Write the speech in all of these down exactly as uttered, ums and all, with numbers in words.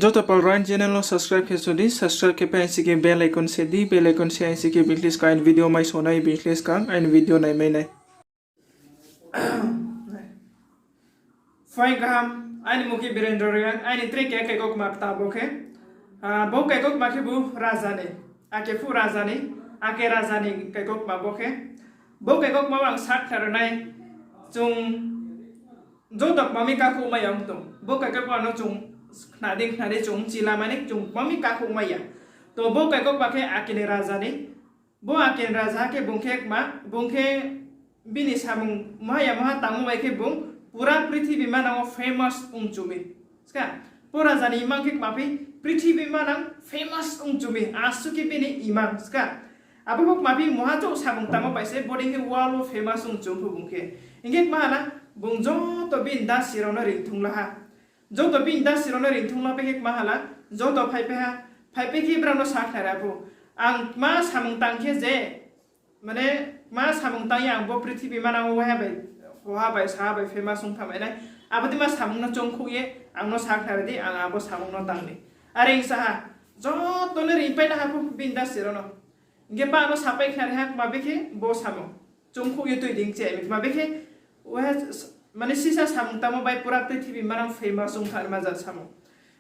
Joto pal rang channel no subscribe khe sodi, subscribe khe pai aing si khe bell icon se di, bell icon se aing si khe bini khe skang aini video mai sonai, bini khe skang aini video naimai nai. Phaing kaham, aini mung khe Birendra Reang, aini tre khe kaikokma kta bo khe. Ah, bo kaikokma khe bo raja ni, ake phu raja ni, ake raja ni kaikokma bo khe. Bo kaikokma ang sakhnari nai, chung joto kma mi kakhouh mai ya ong tong. Bo kaikokma no chung khna di, khna di chung chila mani chung kma mi kakhouh mai ya. To bo kaikokma khe ake ni raja ni. Bo ake ni raja khe bung khe kma, bung khe bini samung maha ya maha tangmo bai khe bung pura prithibi manang wo famous ong chu mi. Ska, bo raja ni imang khe kma phi prithibi manang famous ong chu mi. Asuh khe bini imang ska. Abo bo kma phi maha chouh samung tangmo bai se bo dei khe world wo famous ong chu phu bung khe. Hing khe kma hala, bung joto bini dasi rao no ringthung la ha. Joto bini dasi rao no ringthung la pai khe kma hala, joto phaipai ha, phaipai khe brao no sakhnari phu. Ang kma samung tang khe je, mane, kma samung tang ye ang bo prithibi manang wo waiha bai, koha bai, saha bai famous ong thanngmai nai. Abo dei ma samung no choungkhouh ye ang no sakhnari di, ang abo samung no tang ni. Are ong sa ha, joto no ringpai la ha phu bini dasi rao no. Hing khe pa no sapai khnari ha kma bekhe bo samung. Choungkhouh ye tui di hing che, kma bekhe, mane sisa samung tangmo bai pura prithibi manang famous ong thanngma ja samung.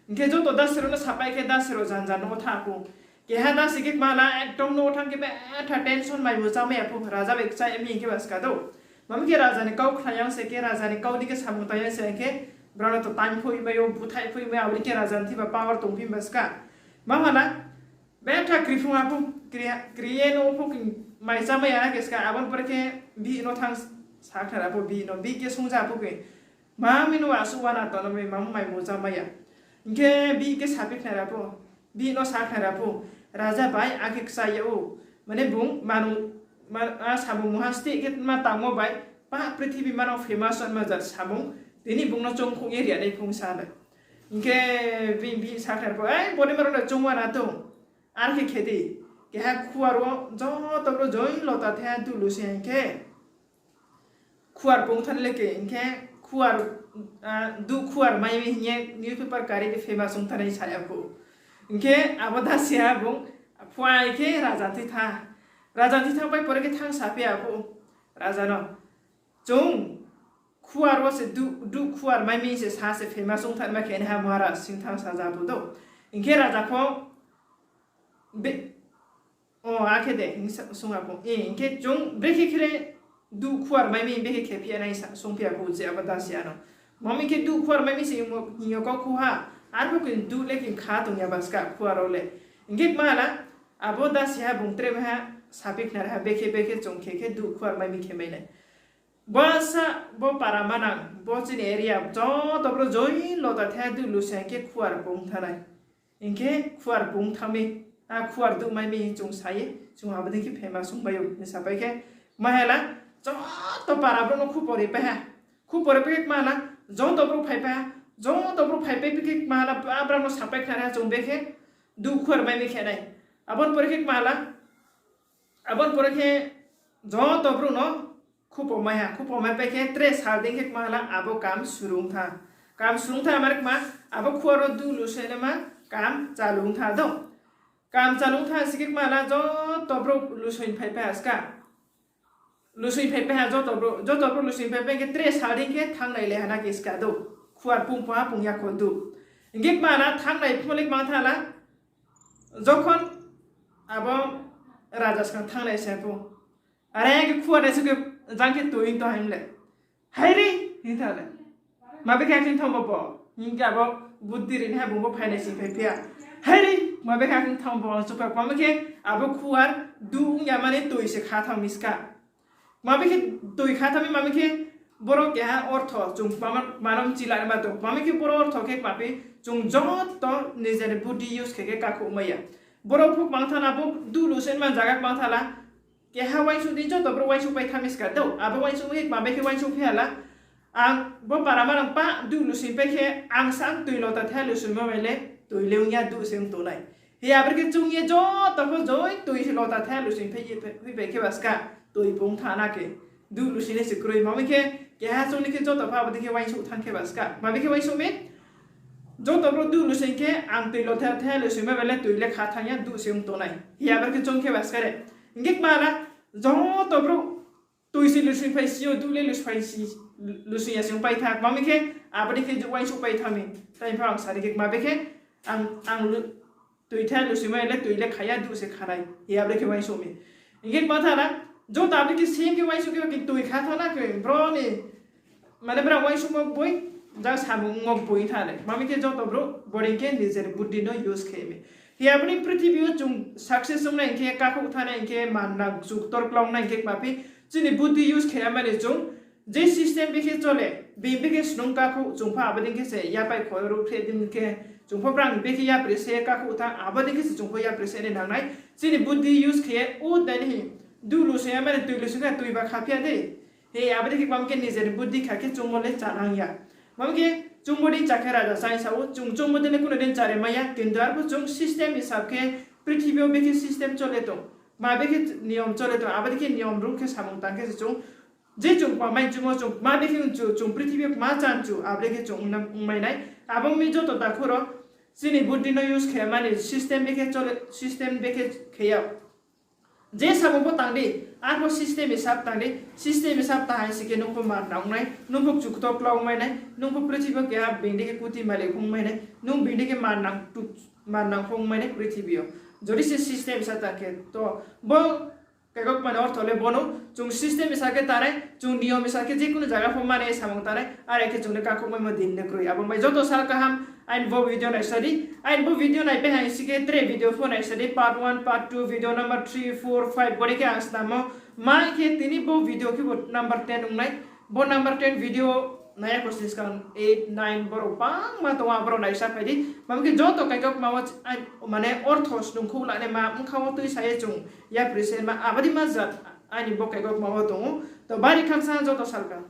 Hing khe joto dasi rao no sapai khe dasi rao janja no tha phu. Keha dasi khe kma la ekdom no thanng khe betha tension mai bo chámai ya phu, raja bai kchai mi hing khe ba ska do. Mami khe raja ni kau khna yang se khe, raja ni kau di khe samung tang yang se hing khe, brao no to taingphoi mai ou, búthaihphoi mai, abo ni khe raja ni thiba power tongphi ba ska. Ma hala, betha kri phung ha phu, kri ye no phu mai chámai ya na khe ska, abo ni pore khe bihih no thanng sakhnari phu, bihih no, bihih khe sungja phu khe, mami no asuh uana tongno mi, mami mai bo chámai ya. Hing khe bihih khe saphi khnari phu, bihih no sakhnari phu, raja bai, akhe kchai ya ou, mane bung manu, samung mungha steh khe ma tangmo bai, pa prithibi manang famous ongma ja samung, tini bung no choungkhouh ye ri ya nai phung sa nai. Hing khe bini bihih sakhnari phu, ei, bo dei ma rao no choung uana tong. Ar khe khe di, keha khuar wo joto brouh join lota thaiha duh lu se hing khe, khuar pung thanng le khe, hing khe khuar, duh khuar mai mi hing ye newspaper kari khe famous ong thanng nai sa ya phu. Hing khe abo dasi ha bung phai khe raja thoi tha. Raja thoi thanng pai pore khe thanng saphi ya phu raja no, chung khuar wo se duh, duh khuar mai mi se sa se famous ong thanngma khe naiha Maharaj hing thanng sa ja phu do. Hing khe raja pho, o, akhe de, hing sa, sung ha phu. Hing khe chung brekhe khe le duh khuar mai mi brekhe khe phi ya nai sa, sungphi ya phu je abo dasi ano. Mami khe duh khuar mai mi se hing yo kau khu ha, arphuh khe duh le khe kha tong ya ba ska khuar wo le. Hing khe kma hala, abo dasi ha bung tre mai ha, saphi khnari ha, brekhe brekhe chung khe khe duh khuar mai mi khe mai nai. Bo sa, bo para manang, bo chini area, joto brouh join lota thaiha duh lu se hing khe khuar pung thanng nai. Hing khe khuar pung thanng mi, a khuar duh mai mi hing chung sa ye, chung abo dei khe famous ong bai ou, hing sapai khe, ma hala, joto para brouh no khupori pai ha. Khupori pai khe kma hala, joto brouh phaipai ha, joto brouh phaipai khe kma hala, a brao no sapai khnari ha chung brekhe duh khuar mai mi khe nai. Abo ni pore khe kma hala, abo ni pore khe joto brouh no khupo mai ha, khupo mai pai khe tre sal dei khe kma hala abo kam surung tha. Kam surung tha mane kma, abo khuar wo duh lu se naima kam chalung tha do. Kam chalung tha si khe kma hala joto brouh lusoing phaipai ha ska. Lusoing phaipai ha joto brouh, joto brouh lusoing phaipai khe tre sal dei khe thannglai le ha na khe ska do. Khuar pung pho ha pung ya kho duh. Hing khe kma hala thannglai pho le kma tha hala, jokhon abo raja skang thannglai se pho, are khe khuar nai su khe jang khe toi to haing le. Hairi, hing tha le. Ma bekhe akhe thanng bo bo? Hing khe abo buddhi ri naiha bung bo phainai sing phai phi ya. Hairi, ma bekhe akhe thanng bo? Ang chukha kma khe abo khuar duh ong ya mani toi se kha thanng mi ska. Ma bekhe toi kha thanng mi, ma bekhe boro keha ortho chung kma no mchi la ma tong. Ma bekhe boro ortho khe kma phi chung joto nijer ni buddhi use khe khe kakhouh mai ya. Boro phuh kma tha na bo duh lu se man zaga kma tha la. Keha uaingsouh di joto brouh uaingsouh pai thanng mi ska do. Abo uaingsouh khe kma bekhe uaingsouh phi hala. Ang bo para manang pa duh lu se pai khe ang sa toi lota thaiha lu se ma mai le toi le ong ya duh se ong tongnai. Hi abrekhe chung ye joto pho joi toi lota thaiha lu se pai ye, pai khe ba ska toi pung tha na khe. Duh lusoingnai se kroi. Mami khe, keha chung ni khe joto pha abo dei khe uaingsouh thanng khe ba ska. Mabi khe uaingsouh mi? Joto brouh duh lusoing khe ang tui lo the, the lusoingmai bai le tui le kha thanng ya, duh se ong tongnai. Hi abo khe chung khe ba ska re. Hing khe kma la, joto brouh tui se lusoing phai si yo, duh le lusoing phai si, lusoing ya se ong pai tha. Mami khe, abo dei khe uaingsouh pai tha mi. Tai pha ang sari khe kma be khe, ang, ang lu-, tui the lusoingmai le tui le kha ya, duh se kha nai. Hi abo dei khe uaingsouh mi. Hing khe kma tha la, joto abo dei khe same khe uaingsouh khe, khe tui kha tha na khe, bro ni, mane brao uaingsouhmo boi, jang samung ongmo boi tha le. Mami khe joto brouh, bodei khe nijer buddhi no use khe mi. Hi abo ni prithibi yo chung success ongnai hing khe, kakhouh thanai hing khe, man nang, chung ktor klau nai hing khe kma phi, chini buddhi use khe ya mani chung, je system bekhe chole, bini bekhe snung kakhouh, chung pho abo dei khe se yapai khoro ruhphreh di khe, chung pho brang bekhe yapri se kakhouh tha, abo dei khe se chung pho yapri se nai nang nai. Chini buddhi use khe ye, o dai ni hi, duh lusoing ya mani tui lusoing khe tui ba kha phi ya de. Hi abo dei khe kma khe nijer buddhi kha khe chungmo le chá nang ya. Mami khe chungmo dei chá khe raja chá sa ou, chung chungmo dei le kuno din chári mai ya, kintu arphuh chung system hisab khe, prithibi yo bekhe system chole tong, ma bekhe niyom chole tong, abo dei khe niyom rung khe samung tang khe se chung, je chung kma mai chumo chung, ma bekhe ong chu, chung prithibi yo kma chan chu, abo dei khe chung ong na-, ongmai nai. Abo mi joto takhu rao, chini buddhi no use khe mani system bekhe chole, system bekhe khe ya. Je samung pho tang di, arphuh system hisab tang di, system hisab ta hai si khe nung pho man nang ong nai, nung pho kchuktor klau ongmai nai, nung pho prithibi yo keha bini dei khe kuti malik ongmai nai, nung bini dei khe man nang tu-, man nang pho ongmai nai prithibi yo. Jodi se system hisab ta khe to, bo kaikok mani ortho le bono, chung system hisab khe tanai, chung niyom hisab khe je kuno zaga pho mani samung tanai, are khe chung le kakhouhmaimo din le kroi. Abo mai joto sal kaham, aini bo video naisa di, aini bo video naipai hai si khe tre video pho naisa di, part one, part two, video number three, four, five, bodei khe ang snamo, ma khe tini bo video khe bo number ten ong nai, bo number ten video nai ya kho sini skang eight, nine, borao bangma tong ou, aborao naisa phai di. Mami khe joto kaikok ma wo, ai, mane ortho snungkhouh lanaima, bkha wo tuisa ye chung yapri se ma, abo dei ma jat, aini bo kaikok ma wo tong ou. To bari khamsa joto sal kaham.